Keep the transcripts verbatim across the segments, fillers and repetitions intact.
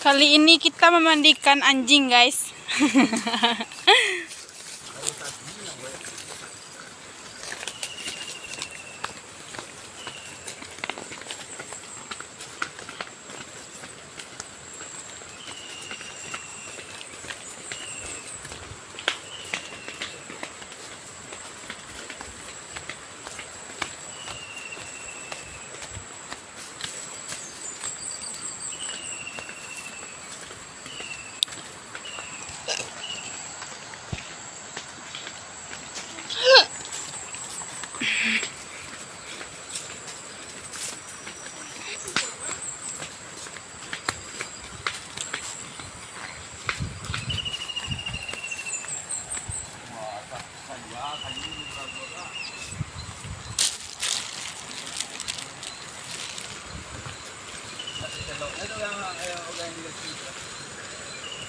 Kali ini kita memandikan anjing, guys.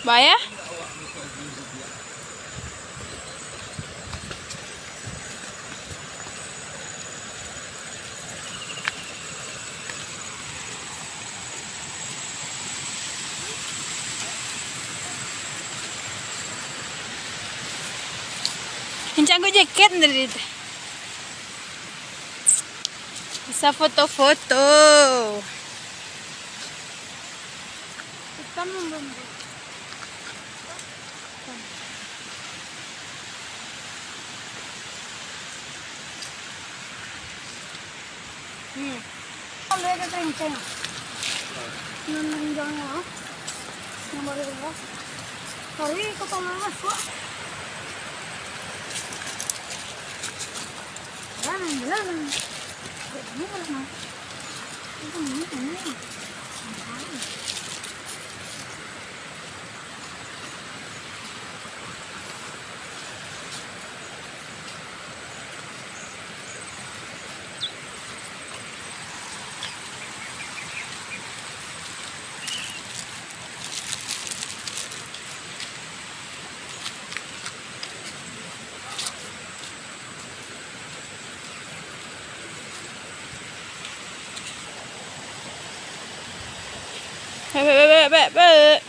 Bayar? Kencang ko jaket tadi teh. Bisa foto-foto. Kita membeli. Hmm. Kalau ada kenceng. Yang meninggalnya, ah. Yang baru ya. Hari kepala masuk. Jalan, jalan. Ini mana? Ini, ini. Bek, bek, bek, bek, bek.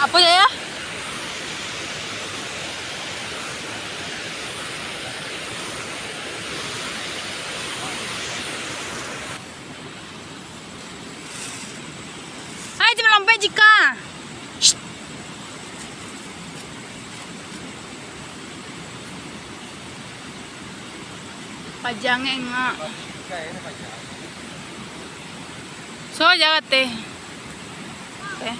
Apo, Jaya? Jika. Pajang engak. So, jaga teh. Eh.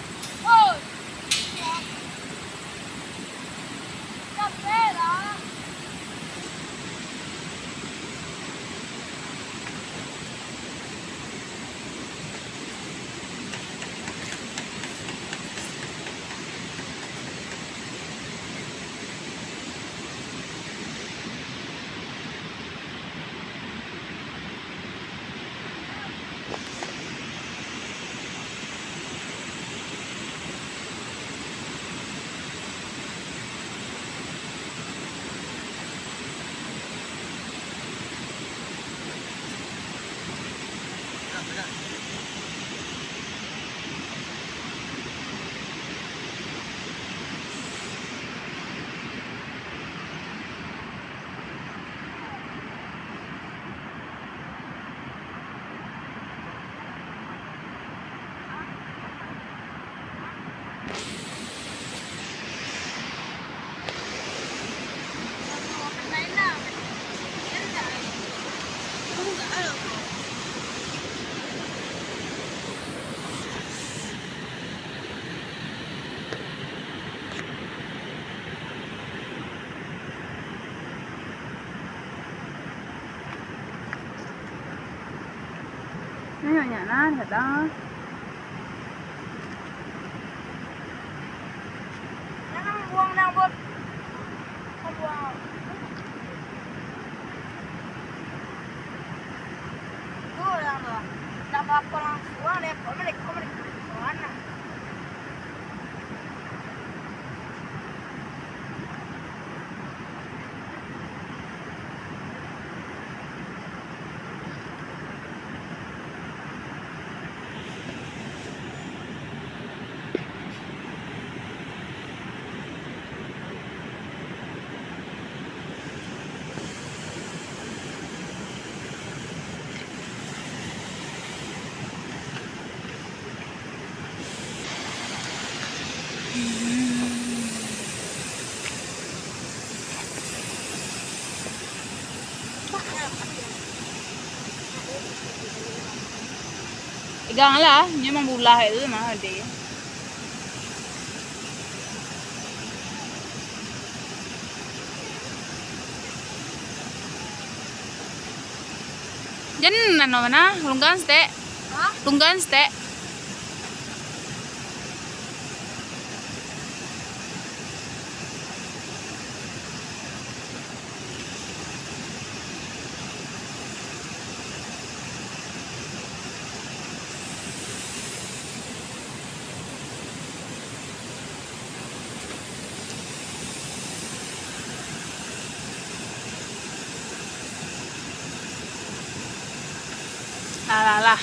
Nyo nyak nan kadang. Nan buang nan, Bot. Buang. Tu nan tu. Ndak apa-apa langsung, Bot. Mereka, mereka, mereka. Pegang lah, nyo memang bulah itu mah, deh. Jan, anu, mana? Lunggan stek. Hah? Lunggan stek. Alah, alah.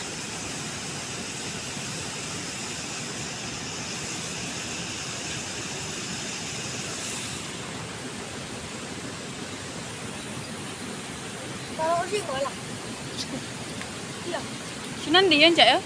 Kalau sih, kalah. Iya. Sinan dia, Cak, ya?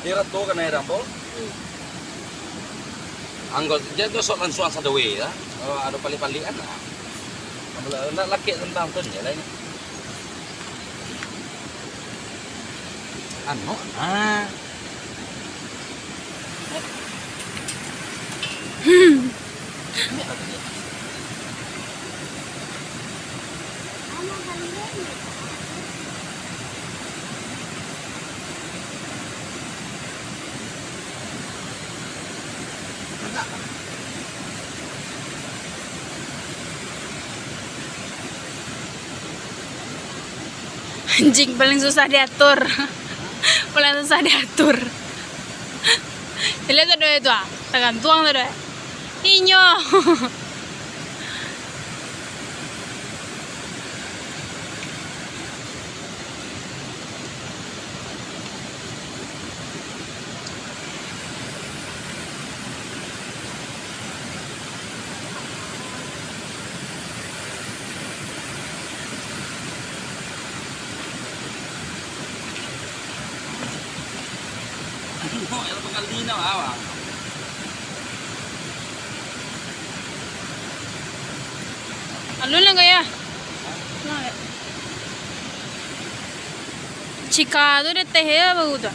Di Ratu kanai dang, Pol? Hmm. Anggo, jan tu sok lansuang sado we, ya. Kalau ado paliak-paliak kan, nah. Kalau nak lakek tantang tu, ya lah ini. Anu, nah. Hmm. Anjing paling susah diatur. Paling susah diatur. Lihat tu doh itu ah, tagantuang tu doh. Inyo. Alun lah gaya. Cika tu dah teh ya baru tu.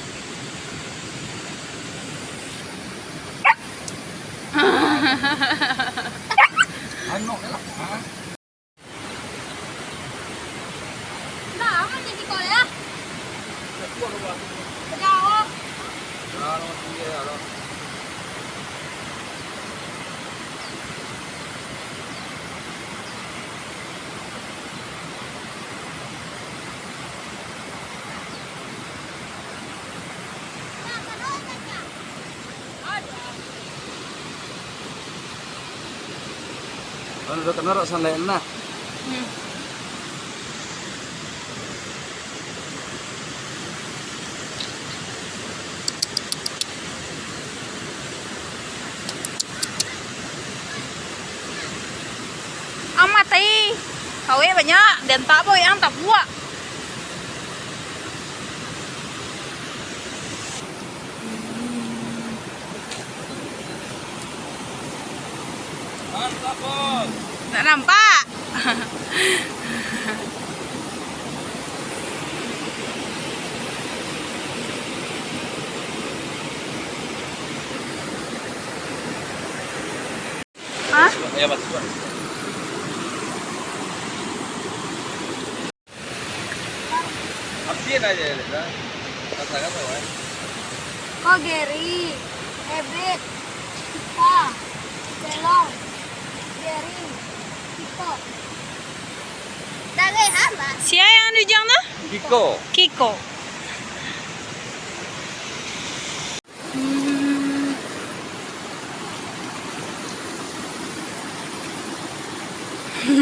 Anu lah. Dah, aman jadi kau ya. Jauh. Kan udah kena rak sandaik nah. Hmm. Amat ai. Kawek banyak, dan tak apa yang tak buat. Mantap, Bos. Nak nampak? Hah? Ya, Mas. Absin aja ya, Lek, dah. Kata-kata, weh. Ko Gary, Ebit, Cika, Celong, Gary, Ciko. Dari apa? Sia yang di ujung tu? Kiko. Kiko. Hmm.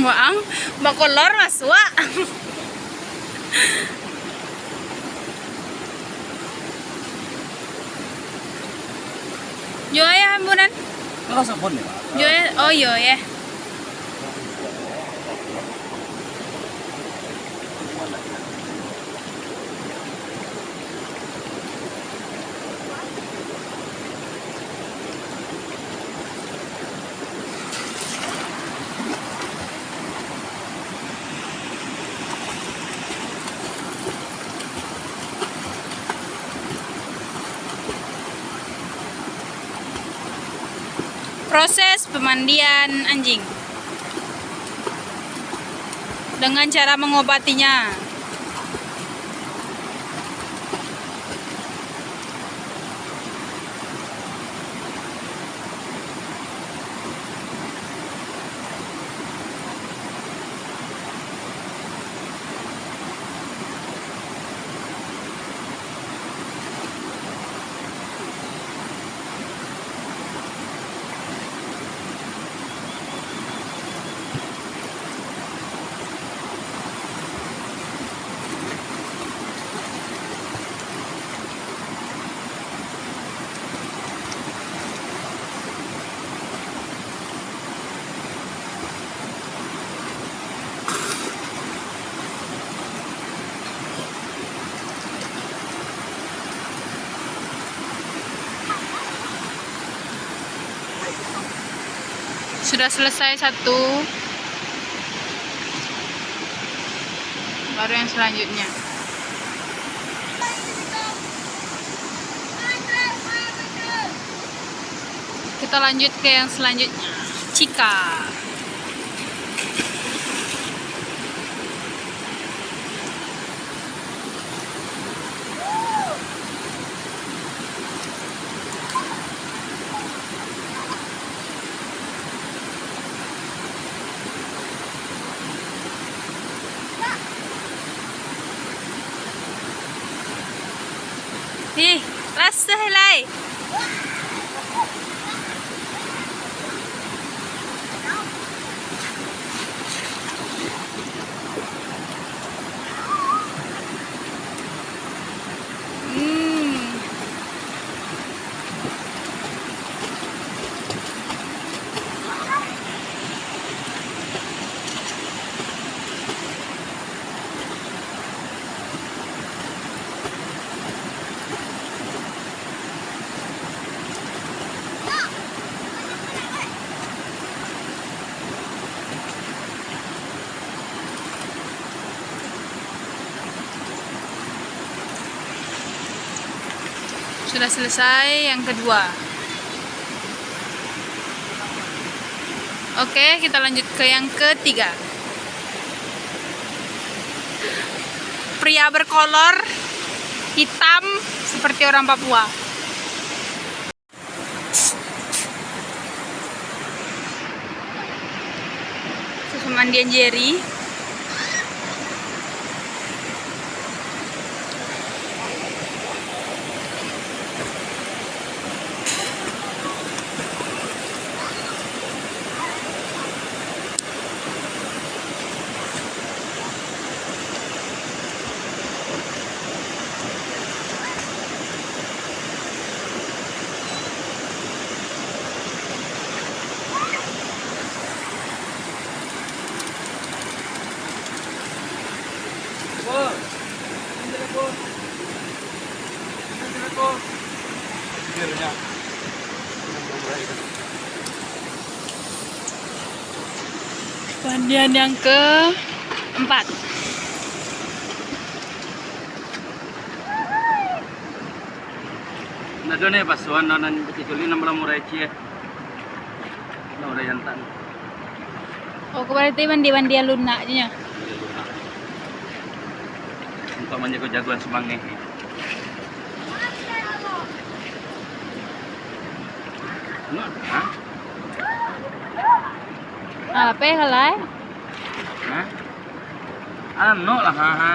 Bang, bakolor masuak. Yo, eh, ambunan. Kalau sabun ya, Pak. Yo, eh, oh, yo, eh. Proses pemandian anjing dengan cara mengobatinya. Sudah selesai satu, baru yang selanjutnya. Kita lanjut ke yang selanjutnya. Cika. Ih, rasah lai. Hmm. Sudah selesai yang kedua. Oke, kita lanjut ke yang ketiga. Pria berkolor hitam seperti orang Papua. Susu mandian Jerry. Pandian yang keempat. Ndak ado neh pasuan nan, nan kecil-kecil nan balah murai ciek. Nah, udah jantan. Oh, kemarin tu mandi-mandian lunak je nyo. Untuk manjago jagoan sumangeh. Nah, ha? Apo lah? Hah? Anu lah, ha, ha.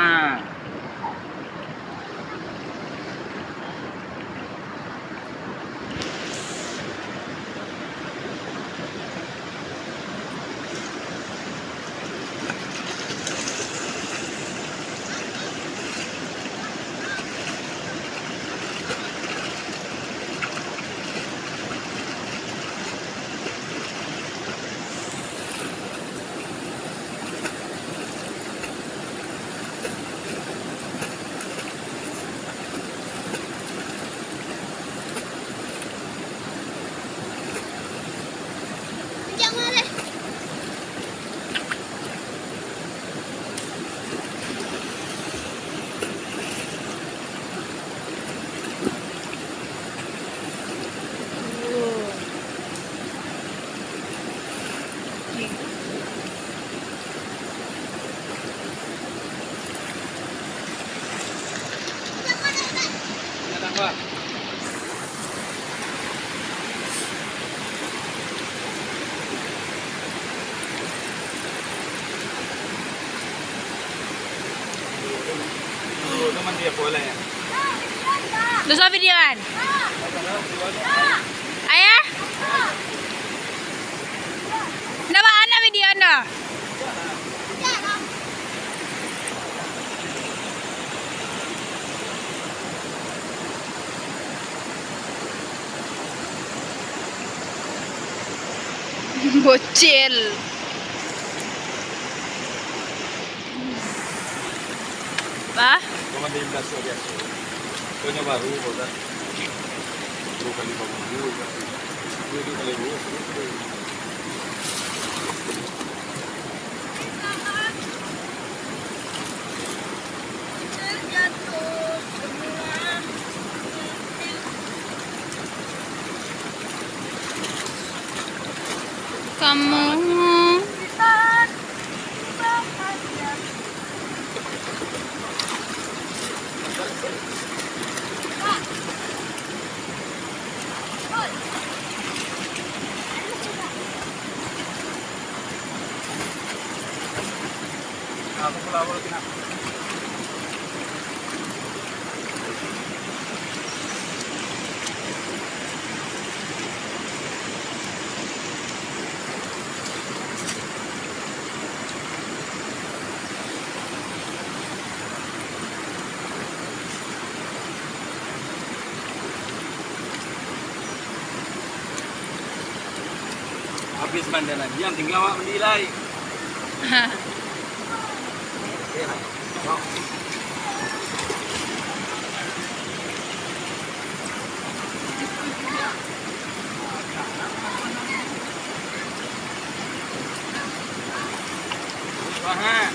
Doso videoan. Ayah? Ndak baa nak video ndak? Bocil. Bah? Kau mandi biaso-biaso. Kau nyo baru, kau dah. Sepuluh kali bangun dulu, sepuluh kali dulu, sepuluh kali. Kamu. Habis bandaran, yang tinggal awak mandi lai. Wah, ha.